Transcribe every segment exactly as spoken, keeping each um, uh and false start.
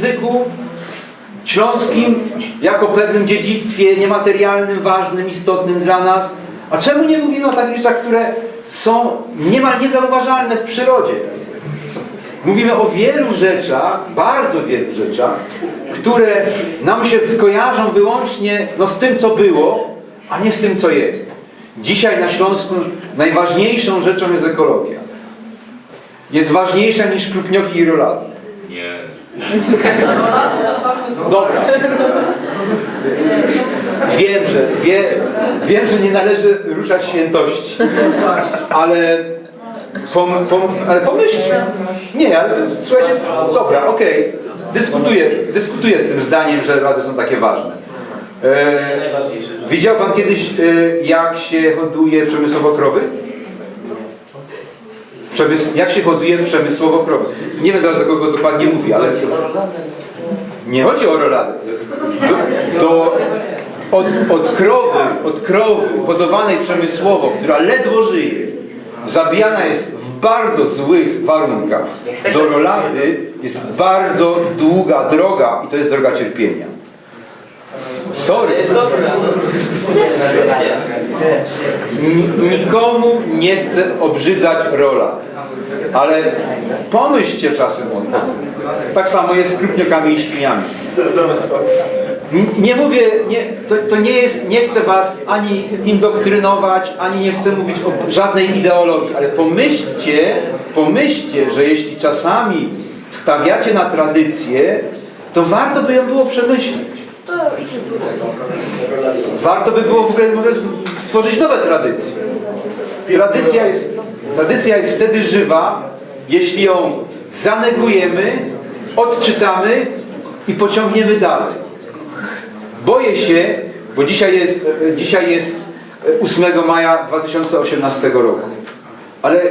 języku śląskim jako pewnym dziedzictwie niematerialnym, ważnym, istotnym dla nas. A czemu nie mówimy o takich rzeczach, które są niemal niezauważalne w przyrodzie? Mówimy o wielu rzeczach, bardzo wielu rzeczach, które nam się kojarzą wyłącznie, no, z tym, co było, a nie z tym, co jest. Dzisiaj na Śląsku najważniejszą rzeczą jest ekologia. Jest ważniejsza niż krupnioki i rolady. Nie. Dobra. Wiem, że wiem, wiem, że nie należy ruszać świętości, ale pom, pom, ale pomyślcie. Nie, ale to, słuchajcie, dobra, okej. Dyskutuję, dyskutuję z tym zdaniem, że rolady są takie ważne. E, widział pan kiedyś, e, jak się hoduje przemysłowo krowy? Przemysł, jak się hoduje przemysłowo krowy? Nie wiem teraz, do kogo dokładnie mówi, ale nie chodzi o rolady. Do, do, od, od krowy, od krowy hodowanej przemysłowo, która ledwo żyje, zabijana jest w bardzo złych warunkach. Do rolady jest bardzo długa droga i to jest droga cierpienia. Sorry. Ni- Nikomu nie chcę obrzydzać rola, ale pomyślcie czasem o tym. Tak samo jest z krupniokami i świniami. N- Nie mówię, nie, to, to nie jest, nie chcę was ani indoktrynować, ani nie chcę mówić o żadnej ideologii, ale pomyślcie, pomyślcie, że jeśli czasami stawiacie na tradycję, to warto by ją było przemyśleć. Warto by było w ogóle może stworzyć nowe tradycje. Tradycja jest, tradycja jest wtedy żywa, jeśli ją zanegujemy, odczytamy i pociągniemy dalej. Boję się, bo dzisiaj jest, dzisiaj jest ósmego maja dwa tysiące osiemnastego roku, ale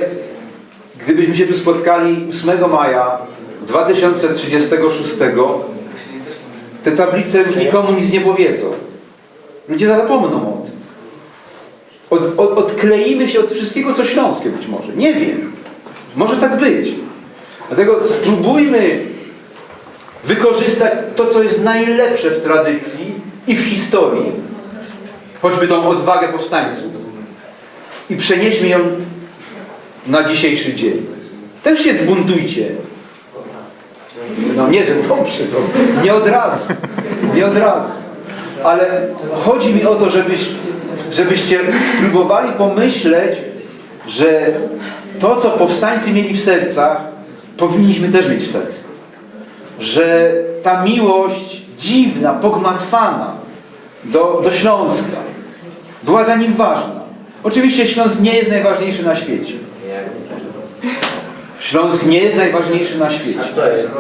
gdybyśmy się tu spotkali ósmego maja dwa tysiące trzydziestego szóstego, te tablice już nikomu nic nie powiedzą. Ludzie zapomną o tym. Od, od, odkleimy się od wszystkiego, co śląskie być może. Nie wiem. Może tak być. Dlatego spróbujmy wykorzystać to, co jest najlepsze w tradycji i w historii. Choćby tą odwagę powstańców. I przenieśmy ją na dzisiejszy dzień. Też się zbuntujcie. No nie wiem, dobrze, to nie od razu. Nie od razu. Ale chodzi mi o to, żebyś, żebyście spróbowali pomyśleć, że to, co powstańcy mieli w sercach, powinniśmy też mieć w sercu. Że ta miłość dziwna, pogmatwana do, do Śląska była dla nich ważna. Oczywiście Śląsk nie jest najważniejszy na świecie. Śląsk nie jest najważniejszy na świecie. Co jest?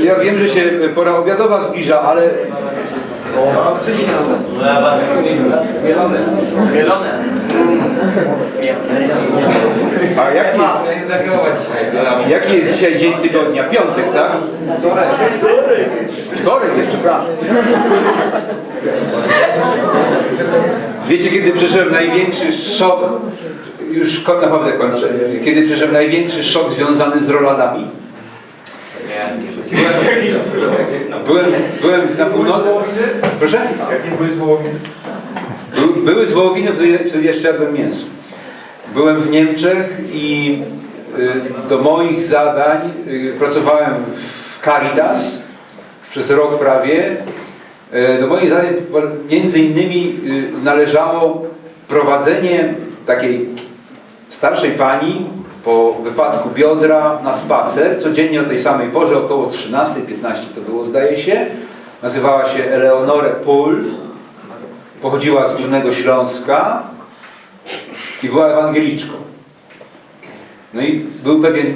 Y, Ja wiem, że się pora obiadowa zbliża, ale Mielone. Mielone. A jaki, jaki jest dzisiaj dzień tygodnia? Piątek, tak? Wtorek jest, przepraszam. Wiecie, kiedy przeżyłem największy szok? Już ko- naprawdę kończę. Kiedy przeżyłem największy szok związany z roladami? Byłem, byłem na północy. Proszę? Jakie były z wołowiny? Był- Były z wołowiny, wtedy, wtedy jeszcze jadłem mięso. Byłem w Niemczech i y, do moich zadań y, pracowałem w Caritas przez rok prawie. Y, Do moich zadań między innymi y, należało prowadzenie takiej starszej pani po wypadku biodra na spacer, codziennie o tej samej porze, około trzynastej piętnaście to było, zdaje się. Nazywała się Eleonore Pull, pochodziła z Górnego Śląska i była ewangeliczką. No i był pewien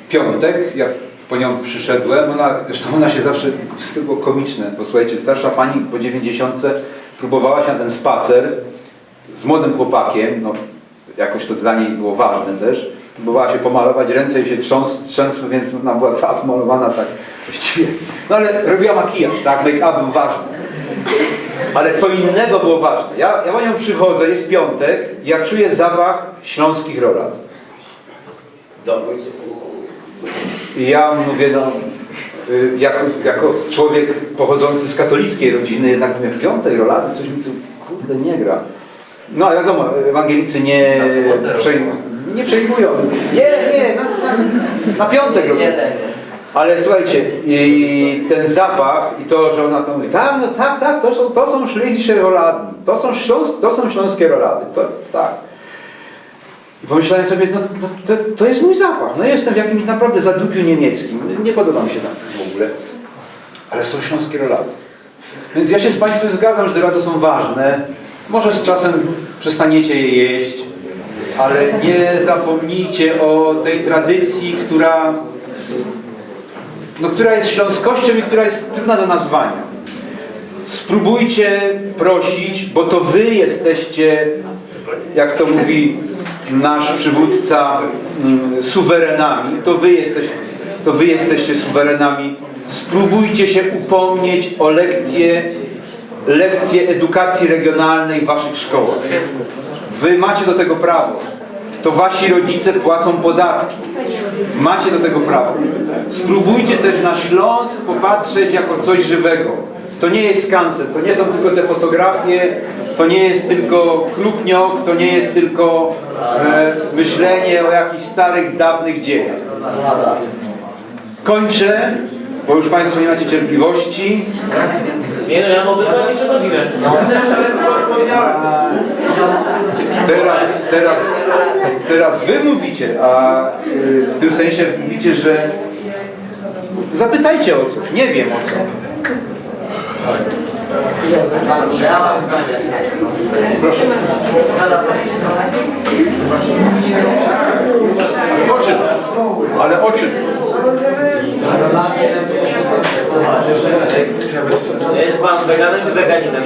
piątek, jak po nią przyszedłem, ona, zresztą ona się zawsze, to było komiczne, bo słuchajcie, starsza pani po dziewięćdziesiątce próbowała się na ten spacer z młodym chłopakiem, no jakoś to dla niej było ważne też, próbowała się pomalować, ręce jej się trząs, trzęsły, więc ona była cała pomalowana tak właściwie. No ale robiła makijaż, tak, make-up był ważny. Ale co innego było ważne. Ja, ja po nią przychodzę, jest piątek, ja czuję zapach śląskich rolat. Dobry. I ja mówię, no, y, jako, jako człowiek pochodzący z katolickiej rodziny, jednak mówię, piątej rolady, coś mi tu, kurde, nie gra. No, ale wiadomo, ewangelicy nie, przejm- nie przejmują. Nie, nie, na, na, na piątek robią. Ale słuchajcie, i ten zapach, i to, że ona to mówi, tak, no tak, tak, to są, to są schlesische Rolady, to są, śląsk, to są śląskie rolady, to tak. I pomyślałem sobie, no, no to, to jest mój zapach, no jestem w jakimś naprawdę zadupiu niemieckim, nie podoba mi się tam w ogóle, ale są śląskie rolady. Więc ja się z Państwem zgadzam, że te rolady są ważne, może z czasem przestaniecie je jeść, ale nie zapomnijcie o tej tradycji, która, no, która jest śląskością i która jest trudna do nazwania. Spróbujcie prosić, bo to Wy jesteście, jak to mówi nasz przywódca, mm, suwerenami, to Wy jesteście, to Wy jesteście suwerenami. Spróbujcie się upomnieć o lekcje, lekcje edukacji regionalnej w Waszych szkołach. Wy macie do tego prawo. To Wasi rodzice płacą podatki. Macie do tego prawo. Spróbujcie też na Śląsk popatrzeć jako coś żywego. To nie jest skansen, to nie są tylko te fotografie, to nie jest tylko Krupniok, to nie jest tylko, e, myślenie o jakichś starych, dawnych dziejach. Kończę, bo już Państwo nie macie cierpliwości. Nie no, ja mogę z wami trzy godziny. Teraz, teraz, teraz Wy mówicie, a, y, w tym sensie mówicie, że zapytajcie o coś, nie wiem o co. Proszę. O czym? Ale o czym? Jest pan weganem czy weganinem?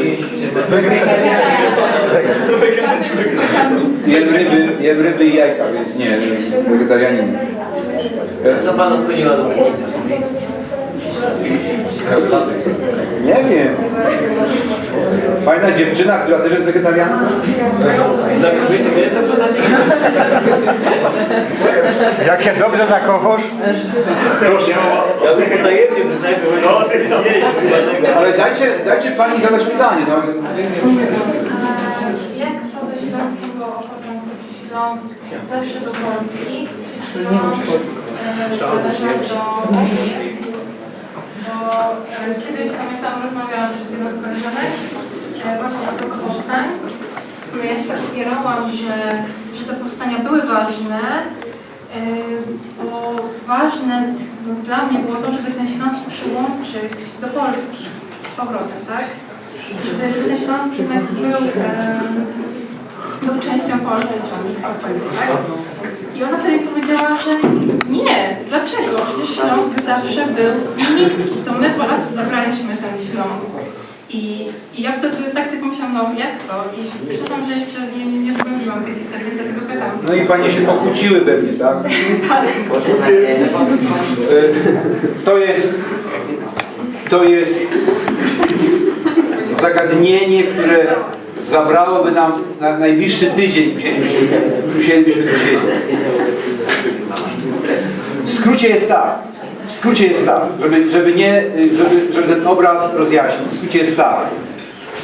Jem ryby, jem ryby i jajka, więc nie, wegetarianin. Co pana skłoniło do tego? Nie wiem. Fajna dziewczyna, która też jest wegetarianką. Dla kobiety nie jestem postaci? Jak się dobrze zakochasz, Proszę. Ja bym potajemnie bym najpierw... Ale dajcie, dajcie pani zadać pytanie. No. Jak to ze Śląskiem było od początku? Czy Śląsk zawsze do Polski? Czy Śląsk e, należał do... Bo e, kiedyś, pamiętam, rozmawiałam też z jedną z koleżanek e, właśnie a propos powstań. Ja się tak upierałam, że, że te powstania były ważne, e, bo ważne no, dla mnie było to, żeby ten Śląsk przyłączyć do Polski z powrotem, tak? Żeby, żeby ten Śląsk jednak był, e, był częścią Polski, czy Rzeczypospolitej, tak? I ona wtedy powiedziała, że nie, dlaczego? Przecież Śląsk zawsze był niemiecki, to my Polacy zabraliśmy ten Śląsk. I, i ja wtedy tak sobie pomyślałam, no jak to? I przepraszam, że jeszcze nie, nie zgłębiłam tej historii, dlatego pytam. No i panie się pokłóciły pewnie, tak? Tak. E, To jest, to jest zagadnienie, które zabrałoby nam na najbliższy tydzień, musielibyśmy, musielibyśmy tu siedzieć. W skrócie jest tak, w skrócie jest tak, żeby, żeby, nie, żeby, żeby ten obraz rozjaśnić, w skrócie jest tak.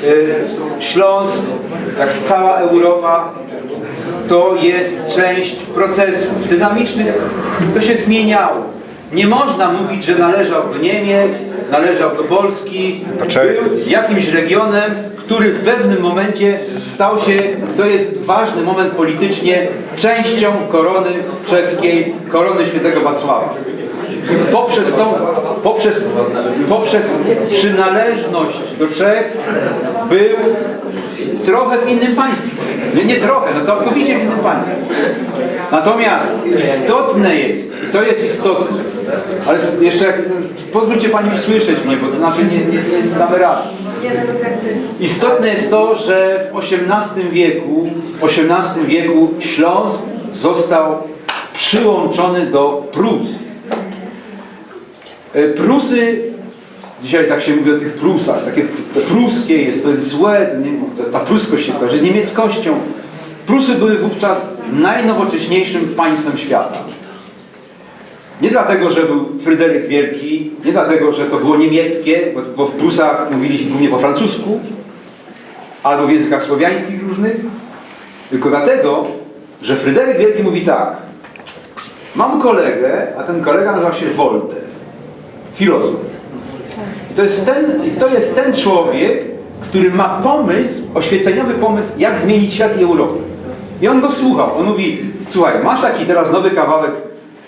Y, Śląsk, jak cała Europa, to jest część procesów dynamicznych, to się zmieniało. Nie można mówić, że należał do Niemiec, należał do Polski. Był jakimś regionem, który w pewnym momencie stał się, to jest ważny moment politycznie, częścią korony czeskiej, korony świętego Wacława. Poprzez tą, poprzez, poprzez przynależność do Czech był trochę w innym państwie. Nie, nie trochę, no całkowicie w innym państwie. Natomiast istotne jest, i to jest istotne, ale s- jeszcze jak, pozwólcie Pani mi słyszeć mnie, bo to znaczy nie, nie, nie damy rady. Istotne jest to, że w osiemnastym wieku, w osiemnastym wieku Śląsk został przyłączony do Prus. E, Prusy, dzisiaj tak się mówi o tych Prusach, takie to pruskie jest, to jest złe, to nie, to, ta pruskość się kojarzy z niemieckością. Prusy były wówczas najnowocześniejszym państwem świata. Nie dlatego, że był Fryderyk Wielki, nie dlatego, że to było niemieckie, bo, bo w Prusach mówili głównie po francusku, albo w językach słowiańskich różnych, tylko dlatego, że Fryderyk Wielki mówi tak: „Mam kolegę, a ten kolega nazywa się Wolter, filozof. I to jest ten, i to jest ten człowiek, który ma pomysł, oświeceniowy pomysł, jak zmienić świat i Europę”. I on go słuchał. On mówi: „Słuchaj, masz taki teraz nowy kawałek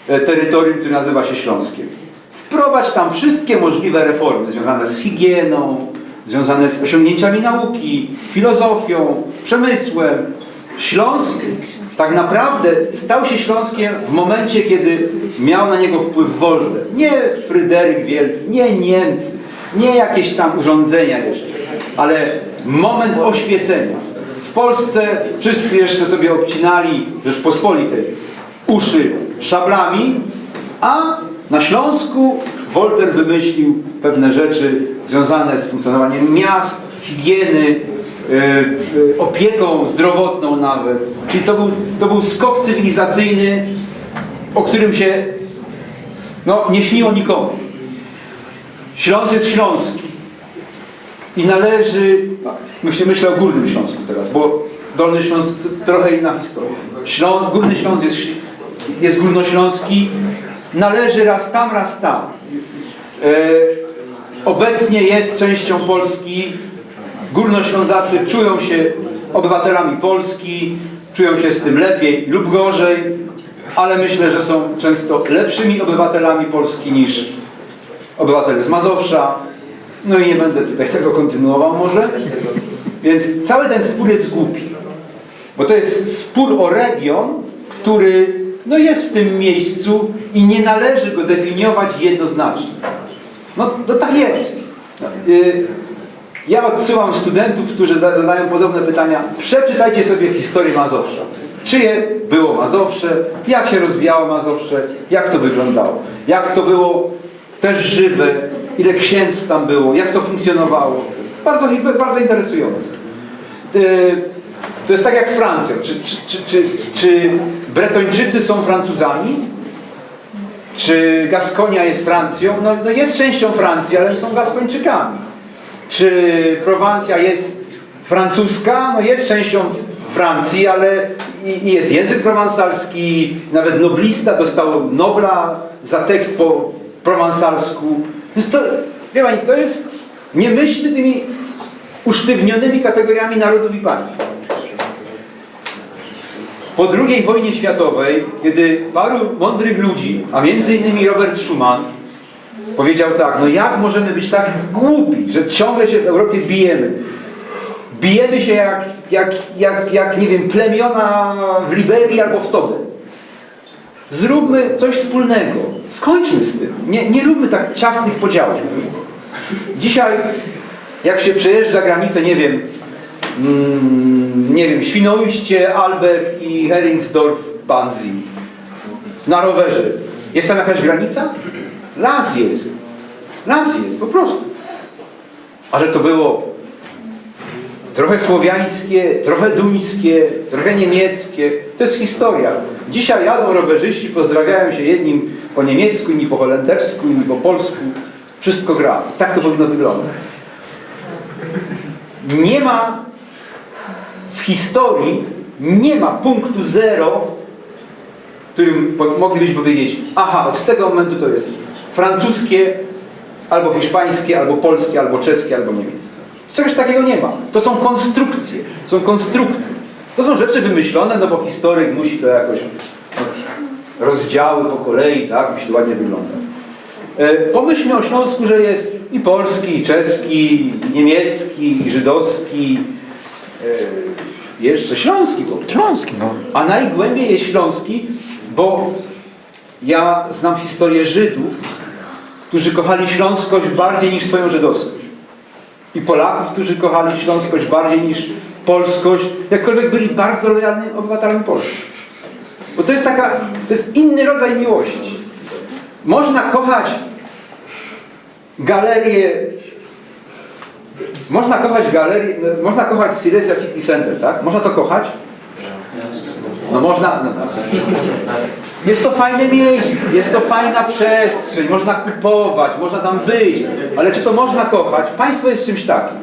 e, terytorium, który nazywa się Śląskiem. Wprowadź tam wszystkie możliwe reformy związane z higieną, związane z osiągnięciami nauki, filozofią, przemysłem”. Śląsk tak naprawdę stał się Śląskiem w momencie, kiedy miał na niego wpływ Wolter. Nie Fryderyk Wielki, nie Niemcy, nie jakieś tam urządzenia jeszcze, ale moment oświecenia. W Polsce wszyscy jeszcze sobie obcinali Rzeczpospolitej uszy szablami, a na Śląsku Wolter wymyślił pewne rzeczy związane z funkcjonowaniem miast, higieny, e, e, opieką zdrowotną nawet. Czyli to był, to był skok cywilizacyjny, o którym się, no, nie śniło nikomu. Śląsk jest śląski i należy, myślę, myślę o Górnym Śląsku teraz, bo Dolny Śląsk to trochę inna historia. Ślą, Górny Śląsk jest, jest górnośląski, należy raz tam, raz tam. E, obecnie jest częścią Polski. Górnoślązacy czują się obywatelami Polski, czują się z tym lepiej lub gorzej, ale myślę, że są często lepszymi obywatelami Polski niż obywatele z Mazowsza. No i nie będę tutaj tego kontynuował może. Więc cały ten spór jest głupi, bo to jest spór o region, który, no, jest w tym miejscu i nie należy go definiować jednoznacznie. No, no tak jest. No, y, ja odsyłam studentów, którzy za- zadają podobne pytania. Przeczytajcie sobie historię Mazowsza. Czyje było Mazowsze, jak się rozwijało Mazowsze, jak to wyglądało, jak to było też żywe, ile księstw tam było, jak to funkcjonowało. Bardzo, bardzo interesujące. Y, to jest tak jak z Francją. Czy, czy, czy, czy, czy Bretończycy są Francuzami? Czy Gaskonia jest Francją? No, no, jest częścią Francji, ale oni są Gaskończykami. Czy Prowansja jest francuska? No, jest częścią Francji, ale i, i jest język prowansalski, nawet noblista dostał Nobla za tekst po prowansalsku. Więc to, wie pani, to jest, nie myślmy tymi usztywnionymi kategoriami narodów i państw. Po drugiej wojnie światowej, kiedy paru mądrych ludzi, a między innymi Robert Schuman, powiedział tak: „No jak możemy być tak głupi, że ciągle się w Europie bijemy? Bijemy się jak, jak, jak, jak, nie wiem, plemiona w Liberii albo w Togo. Zróbmy coś wspólnego. Skończmy z tym. Nie, nie róbmy tak ciasnych podziałów”. Dzisiaj, jak się przejeżdża granicę, nie wiem, mm, nie wiem, Świnoujście, Albek i Heringsdorf, Banzim, na rowerze, jest tam jakaś granica? Las jest. Las jest, po prostu. A że to było trochę słowiańskie, trochę duńskie, trochę niemieckie, to jest historia. Dzisiaj jadą rowerzyści, pozdrawiają się, jednym po niemiecku, inni po holendersku, inni po polsku. Wszystko gra. I tak to powinno wyglądać. Nie ma w historii, nie ma punktu zero, w którym po- moglibyśmy powiedzieć: „Aha, od tego momentu to jest francuskie, albo hiszpańskie, albo polskie, albo czeskie, albo niemieckie”. Czegoś takiego nie ma. To są konstrukcje, są konstrukty. To są rzeczy wymyślone, no bo historyk musi to jakoś, no, rozdziały po kolei, tak? Musi to ładnie wyglądać. E, pomyślmy o Śląsku, że jest i polski, i czeski, i niemiecki, i żydowski, e, jeszcze śląski, bo Śląski, no. A najgłębiej jest śląski, bo ja znam historię Żydów, którzy kochali śląskość bardziej niż swoją żydowskość. I Polaków, którzy kochali śląskość bardziej niż polskość, jakkolwiek byli bardzo lojalnymi obywatelami Polski. Bo to jest taka, to jest inny rodzaj miłości. Można kochać galerię, można kochać galerię, można kochać Silesia City Center, tak? Można to kochać? No można, no, no. Jest to fajne miejsce, jest to fajna przestrzeń, można kupować, można tam wyjść, ale czy to można kochać? Państwo jest czymś takim.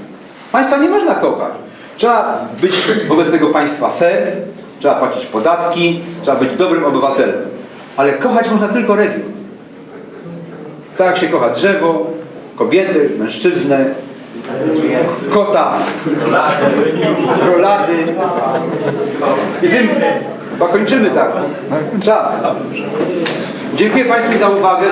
Państwa nie można kochać. Trzeba być wobec tego państwa fair, trzeba płacić podatki, trzeba być dobrym obywatelem. Ale kochać można tylko region. Tak jak się kocha drzewo, kobiety, mężczyznę, kota, rolady. I tym chyba kończymy tak. Czas. Dziękuję Państwu za uwagę.